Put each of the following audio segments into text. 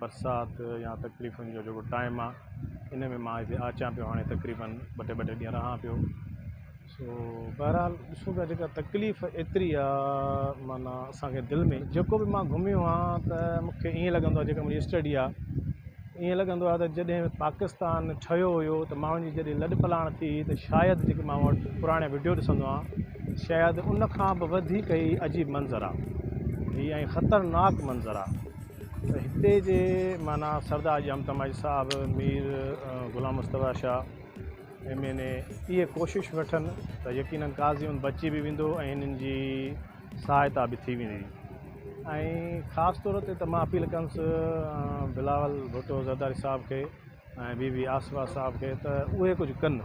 برسات يا تڪليفن جو جيڪو ٽائيم آ ان ۾ مان هتي اچان پيو هاڻي تقريبن ٻه ٽي ٻه ٽي ڏينهن رهان پيو سو بهرحال ڏسون پيا جيڪا تڪليف ايتري آ معنيٰ اسان کي دل ۾ جيڪو به مان گهميو آهيان ته مون کي ائين لڳندو آ جيڪا منهنجي اسٽڊي آ ائين لڳندو آ ته جڏهن پاڪستان ٺهيو هيو ته ماڻهن جي جڏهن لڏ پلاڻ ٿي ته شايد جيڪي مان وٽ پراڻا وڊيو ڏسندو آهيان شايد ان کان به وڌيڪ هي عجيب منظر آ هي ۽ خطرناڪ منظر آ ته هتي جي معنيٰ سردار ڄام تماچي صاحب مير غلام مصطفيٰ شاهه ايم اين اي اهي ڪوشش وٺن ته يقينن قاضيون بچي به ويندو ۽ هنن جي سهائتا به ٿي ويندي ۽ خاص طور تي ته مان اپيل ڪندس بلاول ڀٽو زرداري صاحب کي ۽ بي بي آصفه صاحب کي ته اهي ڪجهه ڪن.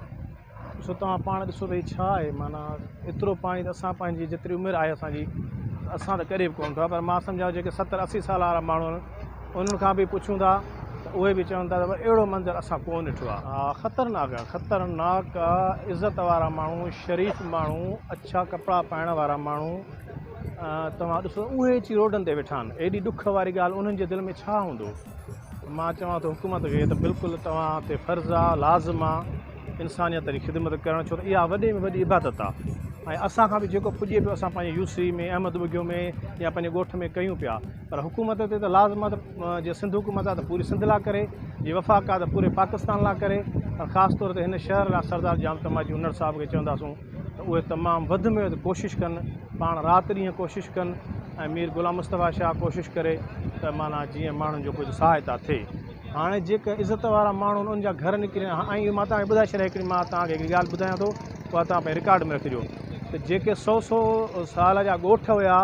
ڏسو توهان پاڻ ڏسو ته هي ڇا آهي معنيٰ ايترو پاڻي ته اسان پنهنجي جيتري عمر آهي اسان جي اسان ته ڪڏهن به ڪونه ڏٺو آهي پر مان سمجهان ٿو جيڪي ستر اسي سال وارا ماڻهو آهن انهن کان به پڇون ٿا ته اهي به چون ٿا ته اهڙو منظر اسان ڪونه ڏٺو آهي. ها خطرناڪ آهي خطرناڪ آهي عزت وارا ماڻهو شريف ماڻهو اڇا ڪپڙا پائڻ وارا ماڻهو توهان ڏسو اهي اچي روڊن تي ويٺا آهن ايڏي ڏک واري ڳالهه انهن جي دل ۾ ڇا هوندو. مان چوان ٿو حڪومت کي ته بلڪل توهان تي فرض آ لازم آ انسانيت جي خدمت ڪرڻ ڇو ته اها وڏي ۾ وڏي عبادت آ ۽ اسان کان به جيڪو پڄي پيو اسان پنهنجي يو سي ۾ احمد ٻگهيو ۾ يا پنهنجي ڳوٺ ۾ ڪيون پيا پر حڪومت تي ته لازم آ ته جي سنڌ حڪومت آ ته پوري سنڌ لا ڪري جي وفاق آ ته پوري پاڪستان لا ڪري پر خاص طور تي هن شهر لا سردار ڄام تماچي انڙ صاحب کي چونداسون ته اهي تمام وڌ ۾ وڌ ڪوشش ڪن، پاڻ رات ڏينهن ڪوشش ڪن ۽ مير غلام مصطفيٰ شاهه ڪوشش ڪري ته معنيٰ جيئن ماڻهن جو ڪجهه سهائتا ٿئي. هاڻي جيڪي عزت وارا ماڻهو آهن انهن جا گهر نڪري ويا ۽ اهو مان توهان کي ٻڌائي ڇڏيان هڪڙي مان توهان کي هڪڙي ڳالهه ٻڌايان ٿو اها توهان پنهنجي رڪارڊ ۾ رکجو ته جيڪي سئو سئو سال جا ڳوٺ هيا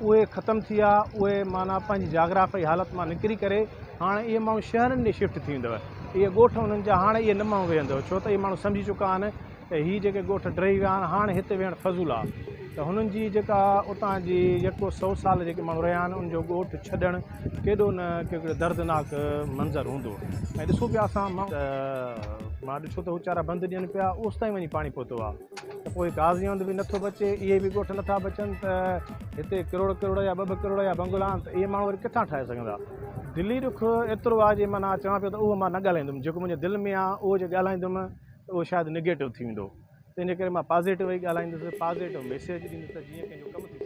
اهي ختم ٿي ويا اهي معنيٰ پنهنجي جاگرافيائي حالت مان نڪري ڪري هاڻي اهي ماڻهو شهرن ڏي شفٽ ٿي ويندو اهي ڳوٺ انهن جا هاڻي اهي نه ماڻهو ويهندو ڇو ته اهي ماڻهو سمجهي چڪا آهن ته هي جيڪي ڳوٺ ڊهي ويا آهن هاڻ هت ويهڻ فضول آ ته هنن جي جيڪا اتان جي يڪو سئو سال جيڪي ماڻهو رهيا آهن ان جو ڳوٺ ڇڏڻ ڪيڏو نه ڪهڙو دردناڪ منظر هوندو ۽ ڏسون پيا اسان ته مان ڏٺو ته ويچارا بند ڏين پيا اوستائين وڃي پاڻي پهتو آ ته پوء قاضي هنڌ به نٿو بچي اهي به ڳوٺ نٿا بچن ته هتي ڪروڙ ڪروڙ يا ٻه ٻه ڪروڙ جا بنگلا آهن ته اهي ماڻهو وري ڪٿان ٺاهي سگهندا دلي ڏک ايترو آ جي معنيٰ چوان پيو ته اهو مان نه ڳالهائيندم جيڪو منهنجي دل ۾ آ اهو جي ڳالهائيندم ته اهو شايد نگيٽو ٿي ويندو تنهن جي ڪري مان پازيٽو ئي ڳالهائيندس پازيٽو ميسيج ڏيندس ته جيئن ڪنهن جو ڪم ٿي.